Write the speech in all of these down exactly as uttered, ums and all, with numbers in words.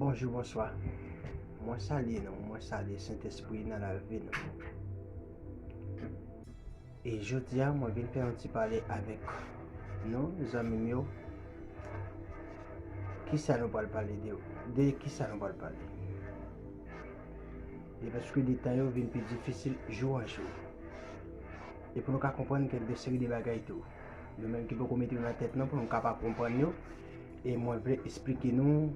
Bonjou, bonswa. Mwen salye nou, mwen salye Sentespri nan lavi nou. E jodi a, mwen vin fè yon ti pale avèk nou, zanmi m yo. Kisa nou pral pale de, de kisa nou pral pale? E paske de tan yo vin pi difisil jou an jou. E pou nou ka konprann kèk de seri de bagay tou. Nou menm ki poko mete yo nan tèt nou pou nou kapab konprann yo. E mwen vle esplike nou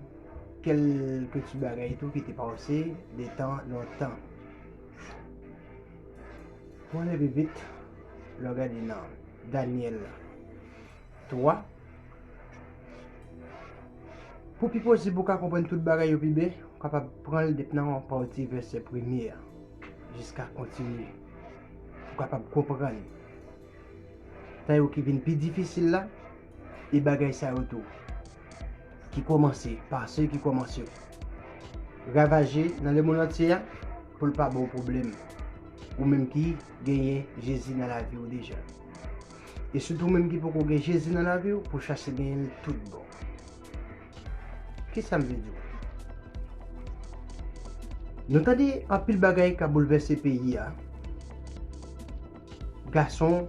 kèlke ti bagay tou ki te pase de tan lontan. Pou ale pi vit, lè w gade nan Danyèl twa, pou pi posib ou ka konprann tout bagay yo pi byen, ou kapab pran l depi nan pati vèsè premye a, jiska kontinye. Ou kapab konprann. Tan yo ki vin pi difisil la, e bagay sa yo tou ki kòmanse, pa se ki kòmanse ravaje nan lemonn antye a, pou l pa ba w pwoblèm. Ou menm ki genyen Jezi nan lavi w deja. E sitou ou menm ki poko gen Jezi nan lavi w, pou w chache genyen l tout bon. Kisa m vle di w? Nou tande anpil bagay k ap boulvèse peyi a. Gason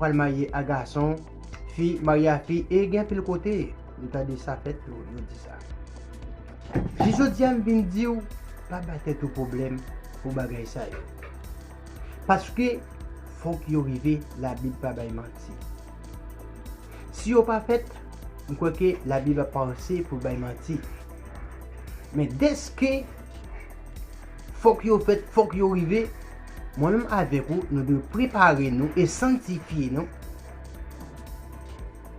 pral marye a gason, fi marye a fi, e gen anpil kote nou tande sa fèt tou, yo di sa. Jis jodi a, m vin di w, pa ba tèt ou pwoblèm pou bagay sa yo. Paske fòk yo rive, Labib pa bay manti. Si yo pa fèt, m kwè ke Labib ap panse pou l bay manti. Men dèske fòk yo fèt, fòk yo rive, mwen menm avèk ou, nou dwe prepare nou e sanntifye nou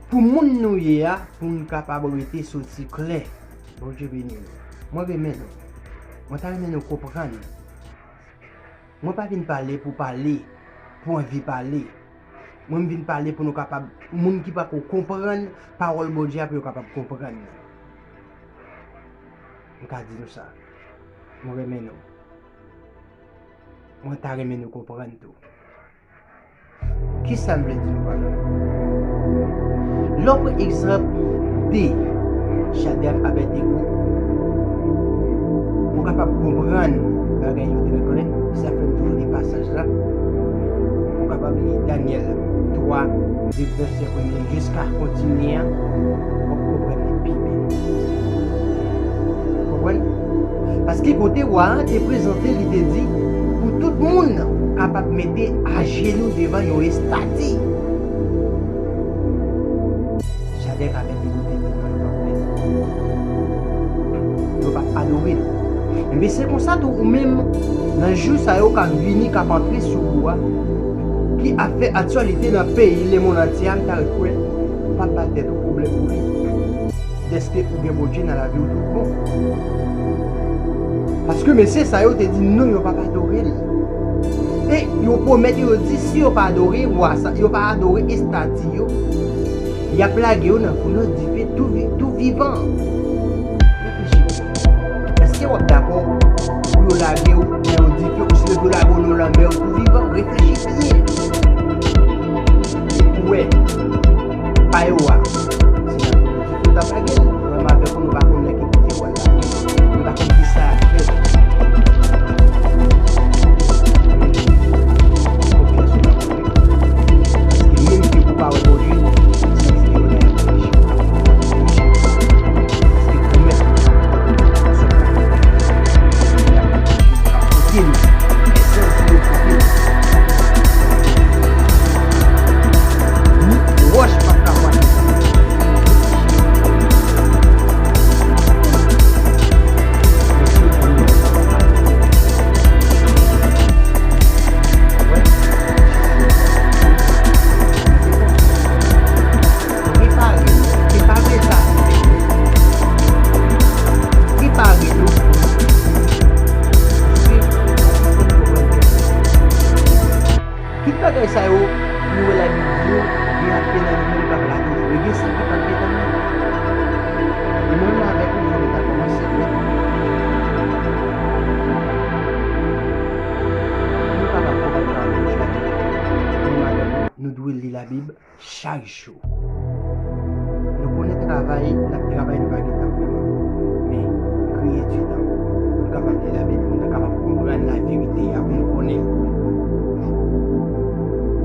pou moun nou ye a, pou n kapab rete soti klè. Bondye beni nou. Mwen renmen nou. Mwen ta renmen nou konprann. Mwen pa vin pale pou pale, pou anvi pale. Mwen, m vin pale pou nou kapab, moun ki pako konprann pawòl Bondye a, pou yo kapab konprann li. M ka di nou sa. Mwen renmen nou. Mwen ta renmen nou konprann tou. Kisa m vle di nou pa la? Lè w pran egzanp de Chadrak, Abèdnego, pou w kapab konprann bagay yo trè klè, sa fè m toujou li pasaj la. Ou kapab li Danyèl twa, de vèsè premye jiska kontinye a, w ap konprann li pi byen. Ou konprann? Paske kote wa a te prezante, li te di pou tout moun kapab mete ajenou devan yon estati. Chadrak, Abèdnego te di non, yo p ap fè sa. Yo p ap adore l. Enben, se konsa tou ou menm, nan jou sa yo k ap vini, k ap antre sou ou a, ki ap fè aktyalite nan peyi lemonn antye a, m ta kwè ou p ap ba tèt ou pwoblèm pou li. Dèske ou gen Bondye nan lavi w tout bon. Paske mesye sa yo te di non, yo p ap adore l. E yo pwomèt, yo di si yo pa adore wa sa, yo pa adore estati yo, y ap lage yo nan founo dife tou vi-, tou vivan. Reflechi. Èske w ap dakò pou yo lage w nan yon dife, osnon pou yo lage w nan lanmè tou vivan? Reflechi byen. Ou wè, pa yo a. Se nan founo dife yo t ap lage l. Mwen menm avèk ou, nou pa konn nan ki kote yo al lage l. Nou pa konn kisa y ap fè. Konfyans ou nan Bondye. Paske menm ke pou pawòl Bondye, santi yo la. Paske pwomès, kote nou, esans nou, kote nou. Ni wòch pa ka wè. Prepare nou, prepare sa. Prepare nou. Tout bagay sa yo, nou wè Labib di yo, gen anpil nan nou menm k ap la toujou. E gen sa ki p ap gen nan nou. E mwen menm avèk ou, fò nou ta kòmanse wè. Nou kapab konprann sa nou chak. Mwen menm avèk ou, nou dwe li Labib chak jou. Nou konnen travay, n ap travay, nou pa gen tan pou nou. Men, Pou nou kapab li Labib, pou nou kapab konprann laverite a, pou nou konnen.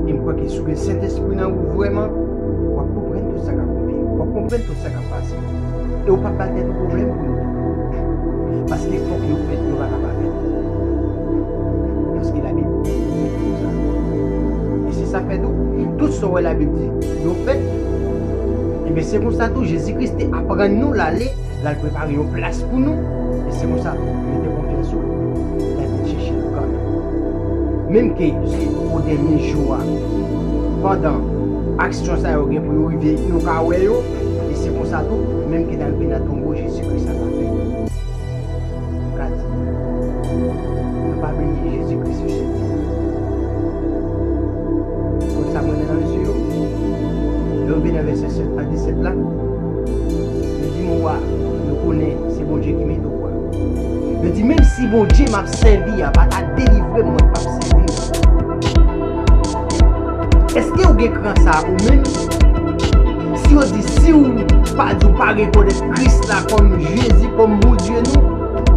E m kwè ke si w gen Sentespri nan ou vrèman, w ap konprann tout sa k ap rive, w ap konprann tout sa k ap pase. E w p ap ba tèt ou pwoblèm pou yo tou. Paske fòk yo fèt, yo pa ka pa fèt. Paske Labib di konsa. E se sa fè tou, tout sa w wè Labib di, yo fèt. Ebyen, se konsa tou, Jezi Kris te aprann nou l ale, l al prepare yon plas pou nou. E se konsa, mete konfyans ou, l ap vin chèche nou kanmenm. Menm ke se o dènye jou a, pandan aksyon sa yo gen pou yo rive, nou ka wè yo, e se konsa tou, menm ke n a rive nan tonbo, Jezi Kris ap fè. M ka di nou, nou pa bliye Jezi Kris yo sèvi. Konn sa m renmen nan mesye yo? Lè yo vin nan vèsè sèt a disèt la, yo di m, "Wa, nou konnen se Bondye ki mete w wa." Yo di, "Menm si Bondye m ap sèvi a pa ta delivre m, mwen p ap sèvi w." Èske w gen kran sa a ou menm? Si yo di, si w pa di w pa rekonèt Kris la kòm Jezi, kòm Bondye nou,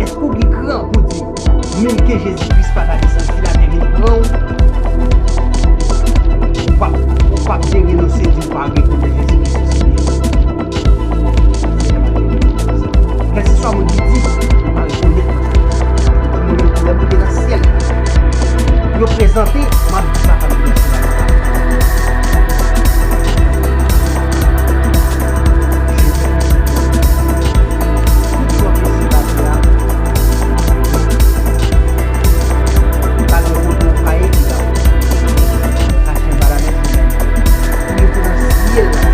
èske w gen kran pou di, menm ke Jezi Kris pa ta desann sou latè vin pran w, ou p ap, ou p ap derenonse, di w pa rekonèt Jezi Kris kòm Senyè? Kèlkeswa moun ki di, yo pa rekonèt mwen. Di mwen menm ki lè m te nan syèl la, yo prezante, m ap di papa m ki nan syèl la. Tout sa w fè sou latè a, pa gen kote w pa ye ki la. Kache anba lamè, pou rete nan syèl la.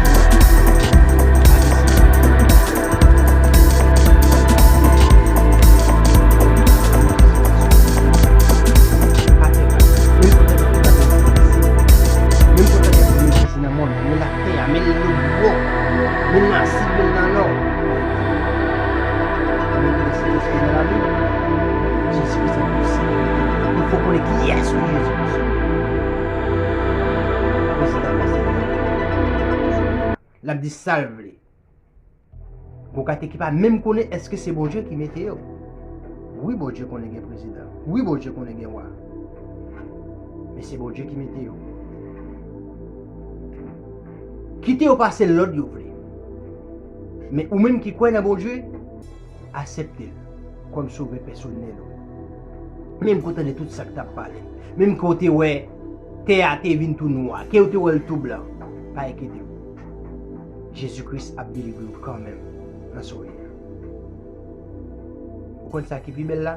Menm kote nan mòn, men latè a, men lòt bò, men nan sid, men nan nò. Men Sentespri nan lavi, Jezi Kris enposib. Il fò konnen kiyès ou ye, Jezi Kris. Apre se ta pase. L ap di sa l vle. Gon kate ki pa menm konnen èske se Bondye ki mete yo. Wi, Bondye konnen gen prezidan. Wi, Bondye konnen gen wa. Men se Bondye ki mete yo. Kite yo pase lòd yo vle. Men ou menm ki kwè nan Bondye, aksepte l kòm sovè pèsonèl ou. Menm ke w tande tout sa k t ap pale, menm ke w te wè tè a te vin tou nwa, ke w te wè l tou blan, pa enkyete w. Jezi Kris ap delivre w kanmenm nan sa w ye a. Ou konn sa ki pi bèl la?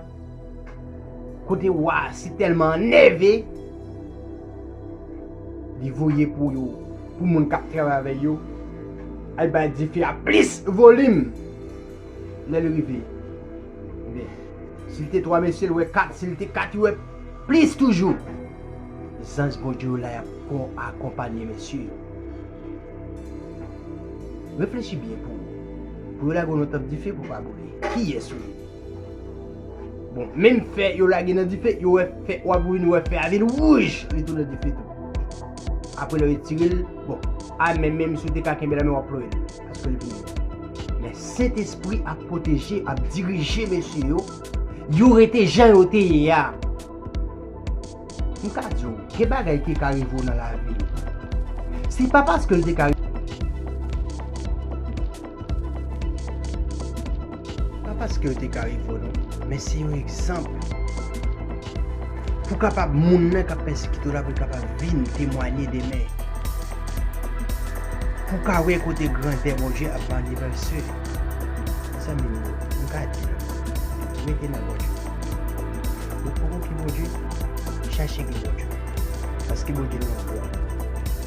Kote wa a si tèlman nève, li voye pou yo, pou moun k ap travay avè yo, al bay dife a plis volim. Lè l rive, ebyen, si l te twa mesye, l wè kat, si l te kat, l wè plis toujou. Zanj Bondye yo la, y ap kon-, akonpanye mesye yo. Reflechi byen pou, pou yo lage w nan tanp dife pou w pa boule. Kiyès ou ye? Bon, menm fè yo lage nan dife, yo wè fè, w ap vin wè fè a vin wouj, li tounen dife tou. Apre lè yo retire l, bon, a men menm si w te ka kenbe l a men w ap plore l, paske li vin wouj. Men Sentespri ap pwoteje, ap dirije mesye yo, yo rete jan yo te ye a. M ka di w, gen bagay ki ka rive w nan lavi w. Se pa paske l te ka, pa paske l te ka rive w non, men se yon egzanp. Pou kapab moun nan k ap pèsekite w la, pou l kapab vin temwaye demen. Pou w ka wè kote grandè Bondye ap manifeste. Zanmi m yo, m ka di nou, rete nan Bondye. Ou poko gen Bondye, chache gen Bondye. Paske Bondye nan yon bò.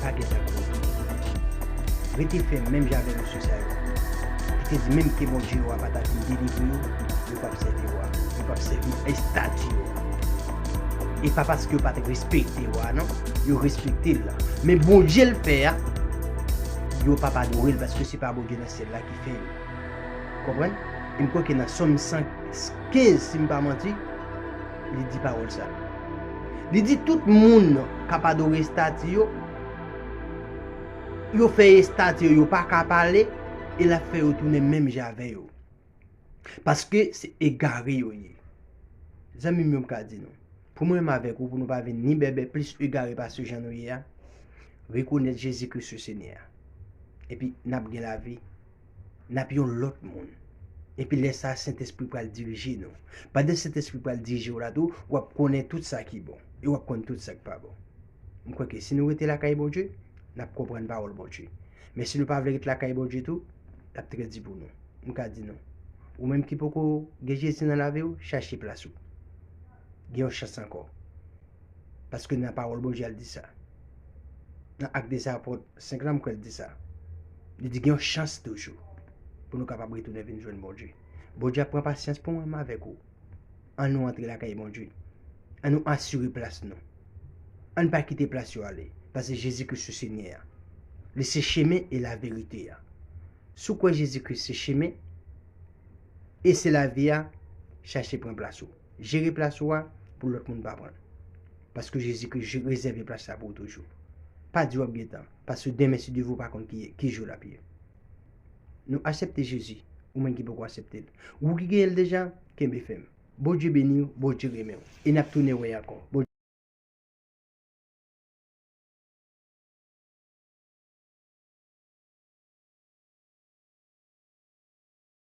Pa gen tankou li. Rete fèm menm jan avèk mesye sa yo. Ki te di menm ke Bondye yo a pa ta vin delivre yo, yo p ap sèvi yo a. Yo p ap sèvi estati yo a. E pa paske yo pa t respekte yo a non. Yo respekte l la. Men Bondye l fè a, yo p ap adore l paske se pa Bondye nan syèl la ki fè yo. Konprann? E m kwè ke nan Sòm san kenz, si m pa manti, li di pawòl sa. Li di tout moun k ap adore estati yo, yo fè estati yo, yo pa ka pale, e l ap fè yo tounen menm jan avè yo. Paske se egare yo ye. Zanmi m yo, m ka di nou, pou mwen menm avèk ou, pou nou pa vin ni bèbè plis egare pase jan nou ye a, rekonèt Jezi Kris se Senyè a. Epi n ap gen lavi, n ap yon lòt moun. Epi lè sa a, Sentespri pral dirije nou. Pandan Sentespri pral dirije w la tou, w ap konnen tout sa ki bon. E w ap konn tout sa k pa bon. M kwè ke si nou rete lakay Bondye, n ap konprann pawòl Bondye. Men si nou pa vle ret lakay Bondye tou, l ap trè di pou nou. M ka di nou, ou menm ki poko gen Jezi nan lavi w, chache plas ou. Gen yon chans ankò. Paske nan pawòl Bondye a l di sa. Nan Ak dè Apòt senk la, m kwè l di sa. Li di gen yon chans toujou pou nou kapab retounen vin jwenn Bondye. Bondye ap pran pasyans pou mwen menm avèk ou. Ann nou antre lakay Bondye. Ann nou asire plas nou. Ann pa kite plas yo ale. Paske Jezi Kris se Senyè a. Li se chemen e laverite a. Si w kwè Jezi Kris se chemen e se lavi a, chache pran plas ou. Jere plas ou a pou lòt moun pa pran l. Paske Jezi Kris je- rezève plas la pou ou toujou. Pa di w ap gen tan. Paske demen, si Dye vle, ou pa konn ki, ki jou l ap ye. Nou aksepte Jezi, ou menm ki poko aksepte l. Ou ki genyen l deja, kenbe fèm. Bondye beni w, Bondye renmen w. E n ap tounen wè ankò.